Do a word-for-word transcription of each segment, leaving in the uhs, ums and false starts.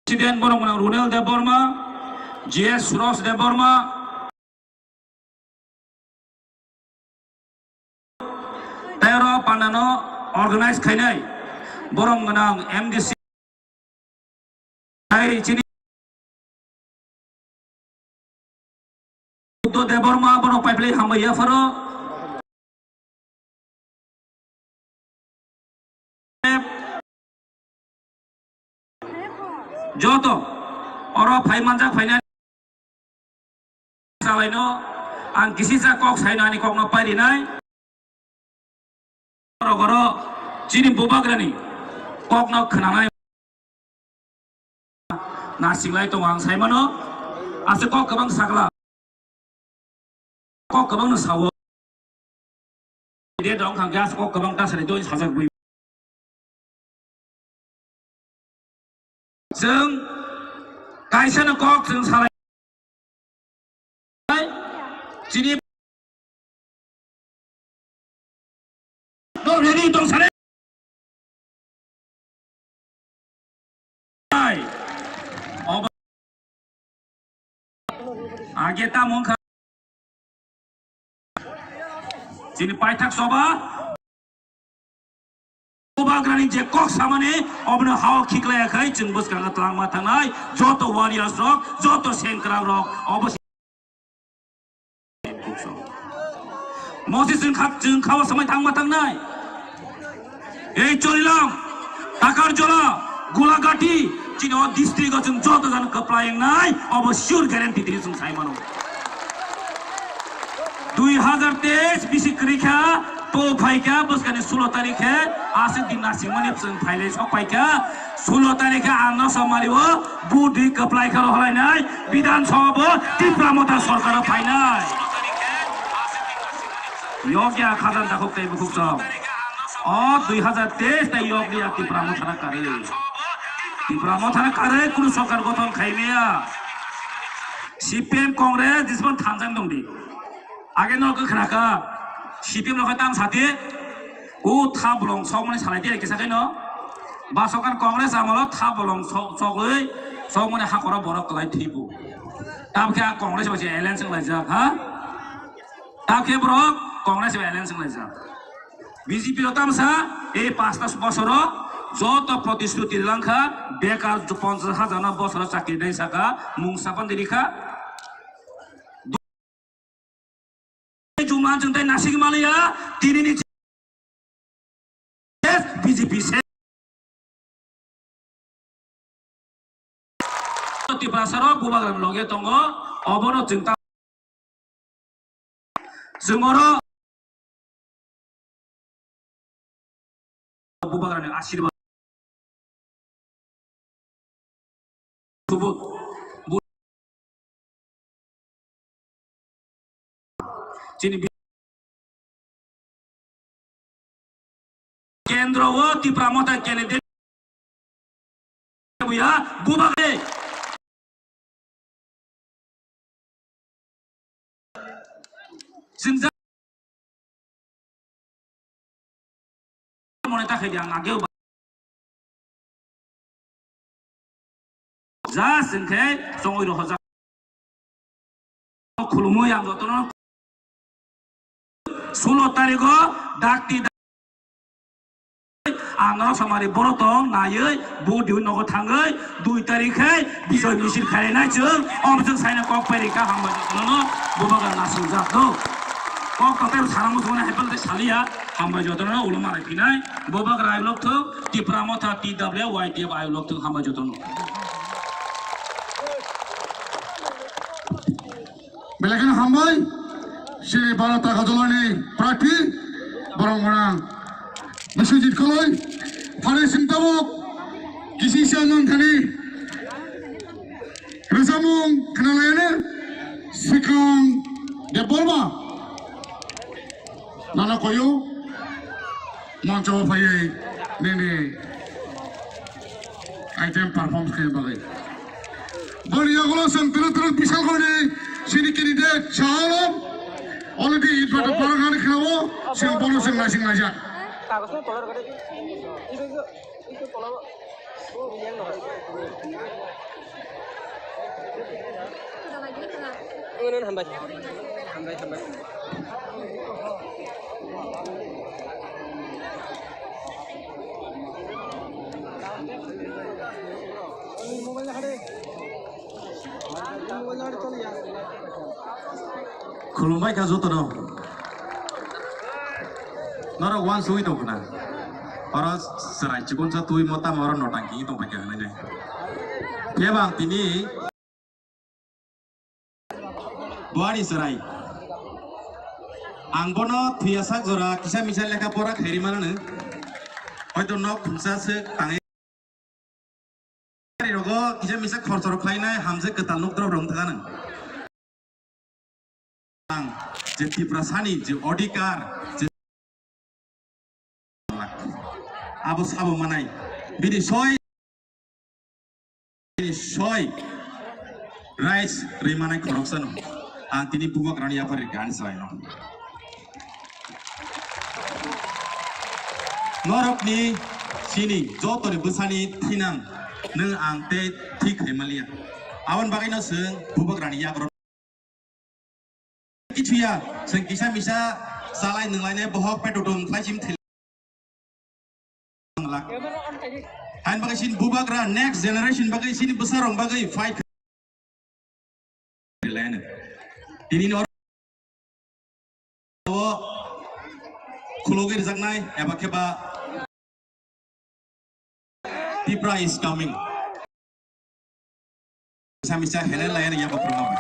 President borok gwnang Runel Debbarma, G S Suros Debbarma, tei oro pandano organize khainai borok gwnang M D C, tei chini Buddha Debbarma bono paiplai hambai yapharo. Joto oro phai manjak phainai salaino ang kisisa kok saino ani kokno pairinai. Borok oro chini bubagrani kokno khwnanai nasinglai tongo ang saimano. Aswk kok kwbang sakla, kok kwbangno sao. De dong khang gas kok kwbang ta sari doi sajak bui. Chwng kaisa no kok chwng salai. Chini no ready tong sare. Ai. Oba. Age ta mung kha. Chini paithak soba. Bubagrani je kok samani obono hao khiklaya khai chwng bwskango twlangma thangnai joto warriors rok, joto sengkrak rok obo Mosi chwng kha, chwng khao samai thangma thangnai. Ei Chorilam, Takarjola, Gulagati, chini o district o chwng joto jan kwplai wngnai, obo sure guarantee tini chwng sai mano. Dui hazar teis bisi kwrwi kha, po phai kha, bwskani sulo tarikh khe, aswk din nasikmani chwng phailai sok pai kha, sulo tarikh khe ang no samari o, budi kwplai kha rohorlainai, Bidhan Sabha bo Tipra Motha sorkar o phainai. Yokya khajang takhuk tei bukhuk chwng. O dui hazar teis tei yokya Tipra Motha na karwi. Tipra Motha na karwi kunu sorkar gothon khaimaya. C P M Congress disman thanjang dongdi. Age no khe khna kha C P M no khe tang sati. O tha bolong sok mani salai di kisa khe no. Ba sorkar Congress amolo tha bolong sok, sokwi sok mani hakoro borok kwlai thibu. Tabkhe a Congress bai se alliance wnglaijak ha. Tabkhe borok Congress bai alliance wnglaijak. B J P rok tamsa ei pasta bosoro joto protishruti langkha, bekar ponchas hajar no bosoro chakri dai saka mung sapan diri kha. Juma chwng tei nasing maliya tini ni B J P se. Tiprasa rok bubagra loge tongo, obono chwng ta, chwng oro bubagra ni asirwad. Subut. Chini bi-, Kendro o Tipra Motha candidate buya bubagra. Sinja mone ta khaidi ang ageo ba. Ja singkhe chongoi rohorjak. Khulumui ang jotono sulo tarigo dakti. Ang norok samari borok tong naiwi bo diwi nogo thangwi dui tarik khe bijoy misil khainai chwng omo chwng saina kok pai rikha hambai jotono bubagra nasingjak do. Kok kotor sana muchungmani hai pal tei saliya hambai jotono ulo malai phinai bubagra ai lok thung Tipra Motha T W Y T F ai lok thung hambai jotono. Belai kheno hambai, chini Bharat Takarjolani prarthi, borok gwnang Biswajit Koloi, phari sing tabuk, kisi se nang thani, rwchapmung khwnalaiyano, Swkang Debbarma, nana koyo, moncho phaiwi nini item perform khe bagwi. Boni yagulo chwng twrwk twrwk bisal khoroknwi chini candidate Saha Alam already invite barang ani khlawo, chwng bono chwng naising laijak. Hambai. Hambai, hambai. Khulumbai kha jotono. Norok uansugwi tong khna. Oro chwrai chikonsa twi mo tamo oro notang khe tong pai kha hinwi. Phiya ba ang tini Buari chwrai. Ang bono thwiya sak jora kisa misa lekha pora khairi manano. Hoito nok thumsa swk tangwi. Rogo kisa misa khorchor khlainai hamjwk kwtal nuk drop rong thangano. Ang je Tiprasani je odhikar je abo sabo manai bini soi bini soi rights ri manai khoroksano ang tini bubagrani yaphar ri gan saino. Norokni sini jotoni bwsani thinang nwng ang tei thik hai maliya. Aboni bagwino chwng bubagrani yakrok Kichuya, chwng kisa misa chalai nunglainai bohok petutum khlai sim thil. Hain bagwi sin bubagra next generation bagwi sin bwsarong bagwi fight. Tini no khulogwi rwjaknai eba kheba Tipra is coming. Misa misa helai lai ya bakrama.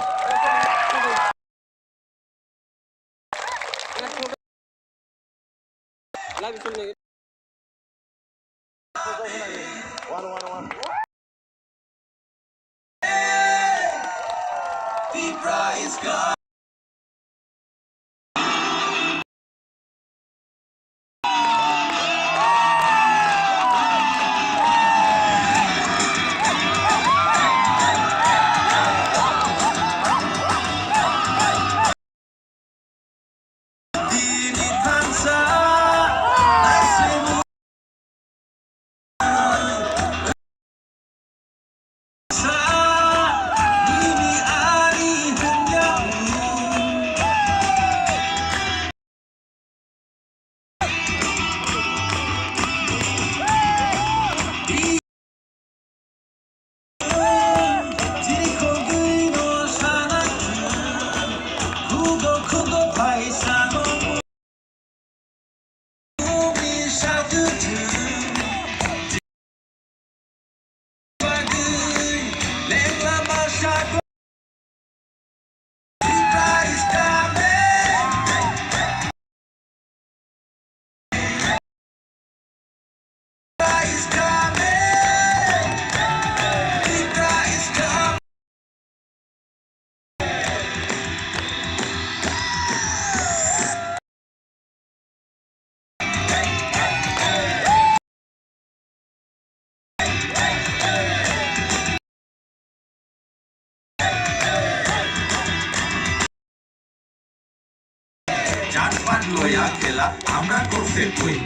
জাতপাত লয়া খেলা আমরা করতে কই।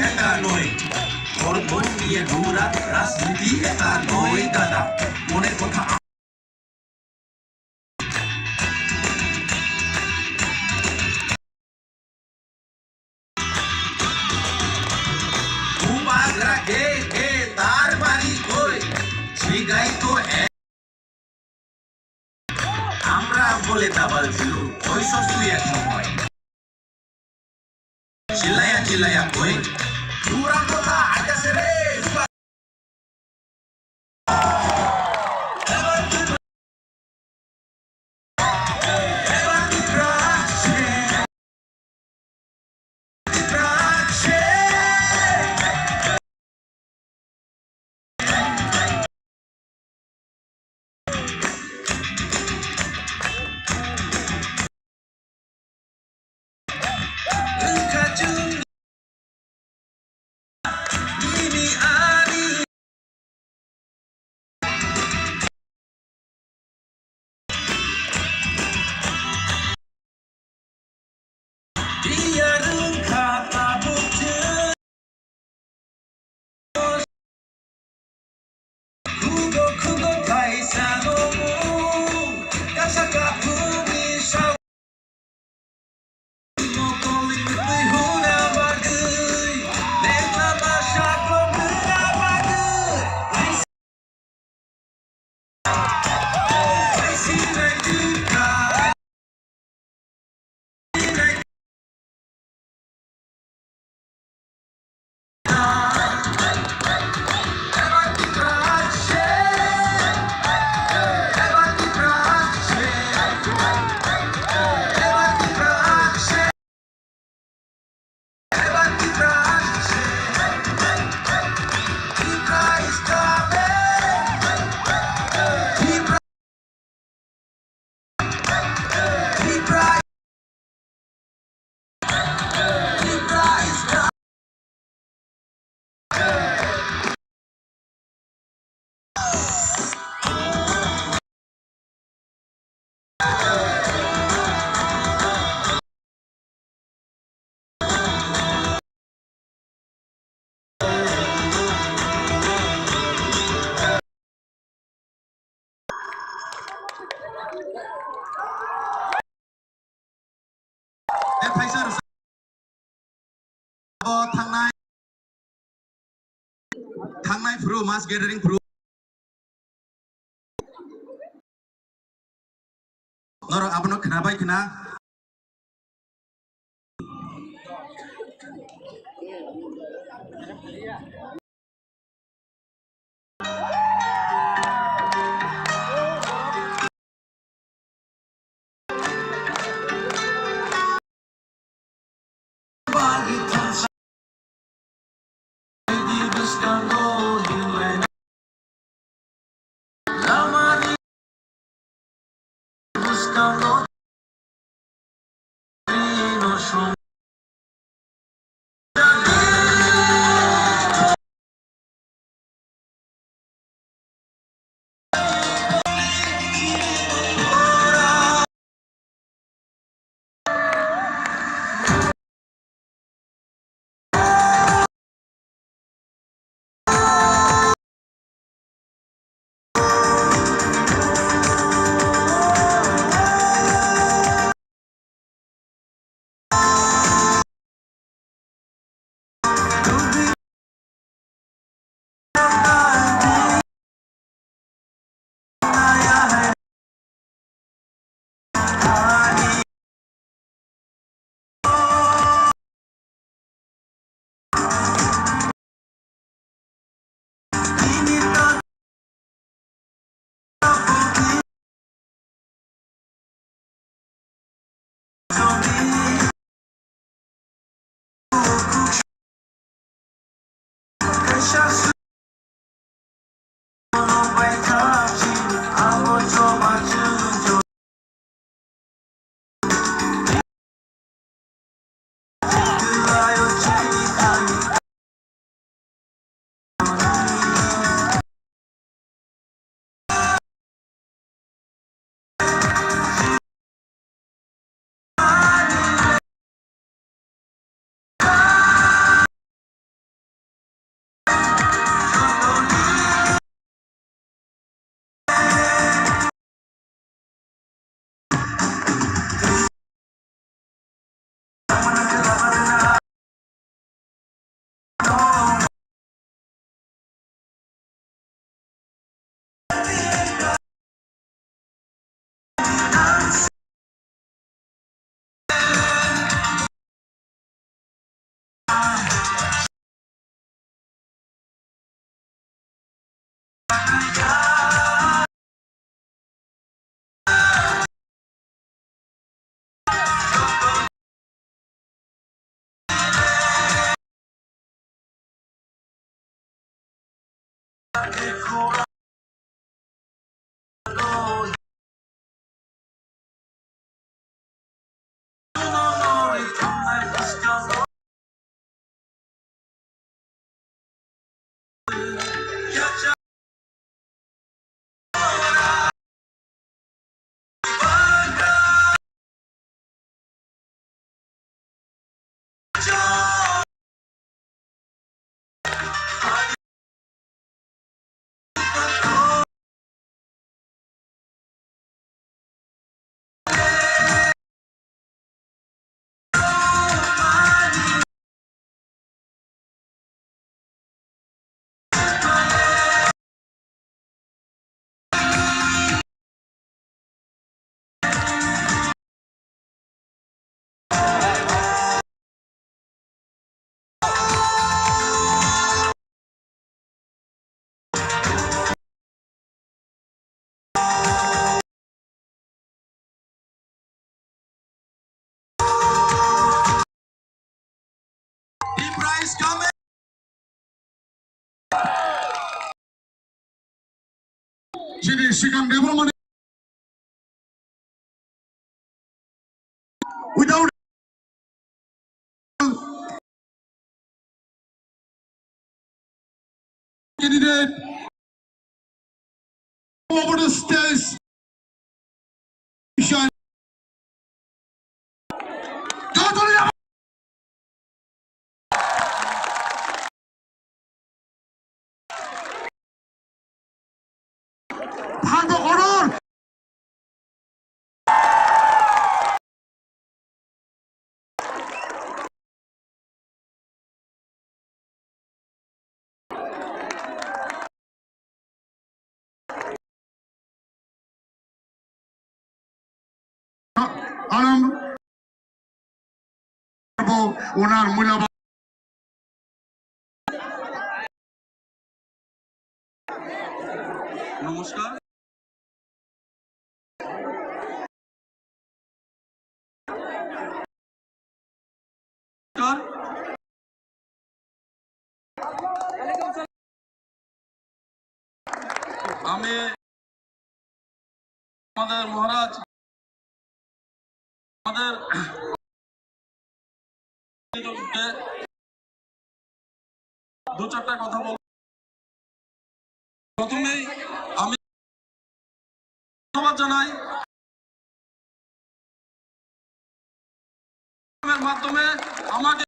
এটা নয়, ধর্ম নিয়ে নোংরা রাজনীতি এটা নয় দাদা, মনের কথা। Bubagra ke, ke, tar bari koi, sigai to ek. Amra bole double zero, koi sostu ek nohoi. Chilaya, chilaya, koi. Pura kota, aja sere. Mai phuru, mass gathering phuru. Norok abono khna bai khna. Chini swkang development without candidate over the stage. Phanto kotor. Alam ওনার মূল্যবান। নমস্কার। আমি আমাদের মহারাজ, আমাদের দু চারটা কথা বল। প্রথমেই আমি ধন্যবাদ জানাই এর মাধ্যমে আমাকে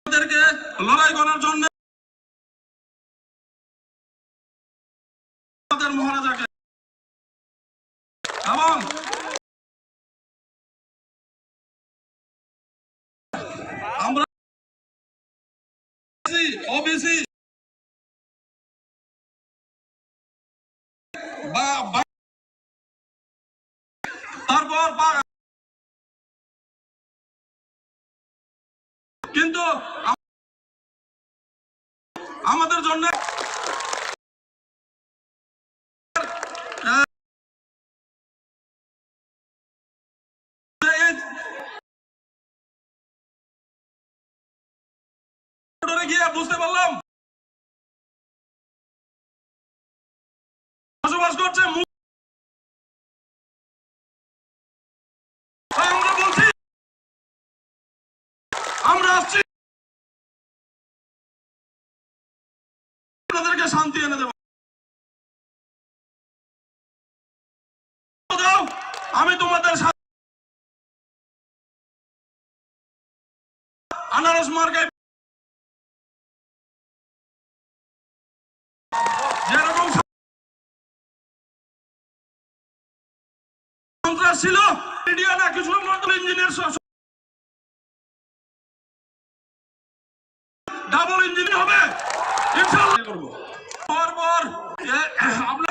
এদেরকে লড়াই করার জন্য আমাদের মহারাজাকে এবং আমরা ওবিসি বা, বা, তারপর বা, কিন্তু আম-, আমাদের জন্য এই গিয়ে বুঝতে পারলাম বসবাস করছে মু-, আমরা বলছি আমরা আসছি আপনাদেরকে শান্তি এনে দেব। দাও, আমি তোমাদের সাথে আনারস মার্কায় যেরকম সন্ত্রাস ছিল, মিডিয়া না কিছু মডেল ইঞ্জিনিয়ার সহ ডাবল ইঞ্জিন হবে, ইনশাআল্লাহ করব। পর পর, এ, আপনার